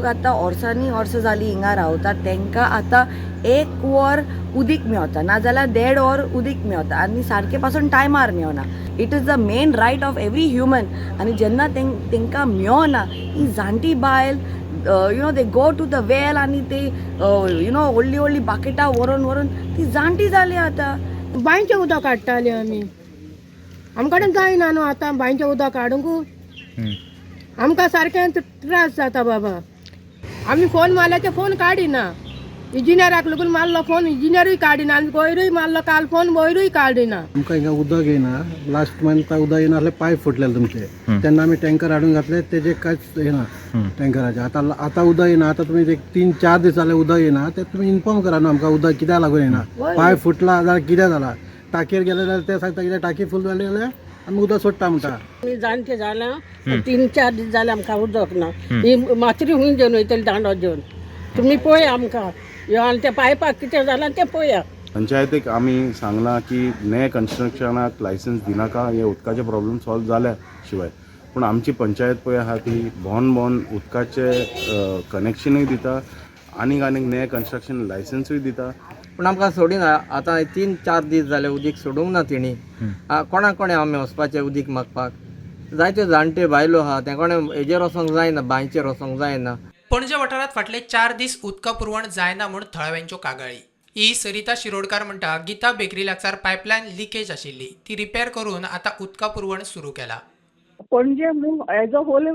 लोक आतां वर्सांनी वर्सां जालीं हिंगा रावतात, तांकां आतां एक वर उदीक मेवता, नाजाल्यार देड वर उदीक मेवता आनी सारकें पासून टायमार मेवना. It is the main right of every human. आनी जेन्ना तेंकां मेवना, ही जाणटी बायल, they go to the well आनी ते you know व्हडली व्हडली बाकेटां व्हरून व्हरून ती जाणटी जाली आतां. बांयचें उदक काडटाले आमी. आमकडेन जायना न्हू आतां बांयचें उदक काडूंक. आमकां सारकें त्रास जाता बाबा. आमी फोन मारल्यार ते फोन काडिना. इंजिनियराक लागून मारलो फोन, इंजिनियरूय काडिना आनी वयरूय मारलो काल फोन, वयरूय काडिना. आमकां हिंगा उदक येयना. लास्ट मंथ उदक येयना आसलें, पायप फुटलेले तुमचे, तेन्ना आमी टँकर हाडून घातले. तेजे कांयच येना टँकराचे. आतां आतां उदक येयना. आतां तुमी एक 3-4 दीस जाले उदक येयना. ते तुमी इन्फॉर्म करा न्हू आमकां, उदक कित्याक लागून येयना, पायप फुटला जाल्यार कितें जाला. टाकयेर गेले जाल्यार ते सांगता कितें टाकी फूल जाली जाल्यार आमी उदक सोडटा म्हणटा. आमी जाणटे जाल्या, 3-4 दीस जाले आमकां उदक ना. ही मातरी हुंय घेवन वयतली दांडो घेवन. तुमी पळया आमकां यो आनी त्या पायपाक कितें जालां तें पळया. पंचायतीक आमी सांगलां की ने कन्स्ट्रक्शनाक लायसन्स दिनाका हे उदकाचे प्रॉब्लम सॉल्व जाल्या शिवाय. पूण आमची पंचायत पळय आहा ती भोवन भोवन उदकाचे कनेक्शनूय दिता आनीक आनीक ने कन्स्ट्रक्शन लायसन्सूय दिता. पूण आमकां सोडिना. आतां 3-4 दीस जाले उदीक सोडूंक ना तेणी. कोणा कोणें आमी वचपाचें उदीक मागपाक? जायते जाणटे बायलो आहा, ते कोणें हेजेर वचोंक जायना, बांयचेर वचोंक जायना. पणजे वाठारांत फाटले 4 दीस उदका पुरवण जायना म्हूण थळाव्यांच्यो कागाळी. ई सरिता शिरोडकार म्हणटा, गीता बेकरी लागसार पायपलायन लिकेज आशिल्ली, ती रिपेर करून आतां उदका पुरवण सुरू केला. पणजे न्हू, एज अ होल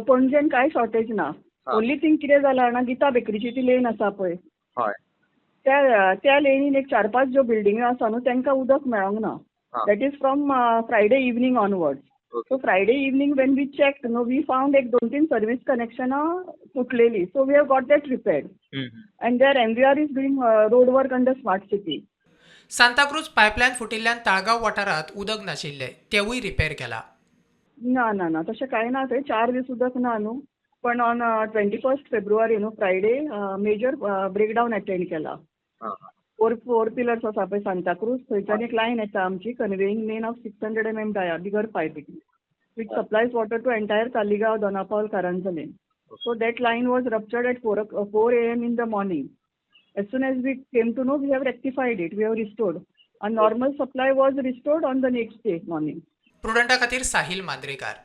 पणजेन कांय शॉर्टेज ना. ओन्ली थिंग कितें जालां जाणा, गीता बेकरीची ती लेन आसा पळय, त्या त्या लेनीन एक चार पांच ज्यो बिल्डिंग्यो आसा न्हू, तांकां उदक मेळोंक ना. That is from Friday evening onward. So Friday evening when we check न्हू, we found एक दोन तीन सर्वीस कनेक्शनां तुटलेली. So we have got that repaired and there MVR is doing road work under smart city. Santacruz pipeline फुटिल्ल्यान ताळगांव वाठारांत उदक नाशिल्लें, तेवूय रिपेर केला. ना ना ना, तशें कांय ना. थंय 4 दीस उदक ना न्हू, पण ऑन 21 फेब्रुवारी न्हू, फ्रायडे, मेजर ब्रेकडावन अटेंड केला. फोर फोर पिलर्स आसा पळय सांताक्रूज, थंयच्यान एक लायन येता आमची, conveying main of 600 mm dia, bigger pipe, it which supplies water to entire Taleigao, Dona Paula, Caranzalem. So that line was ruptured at 4 a.m. in the morning. As soon as we came to know, we have rectified it, we have restored. A normal supply was restored on the next day morning. प्रुडंटा खातीर साहिल मांद्रेकार.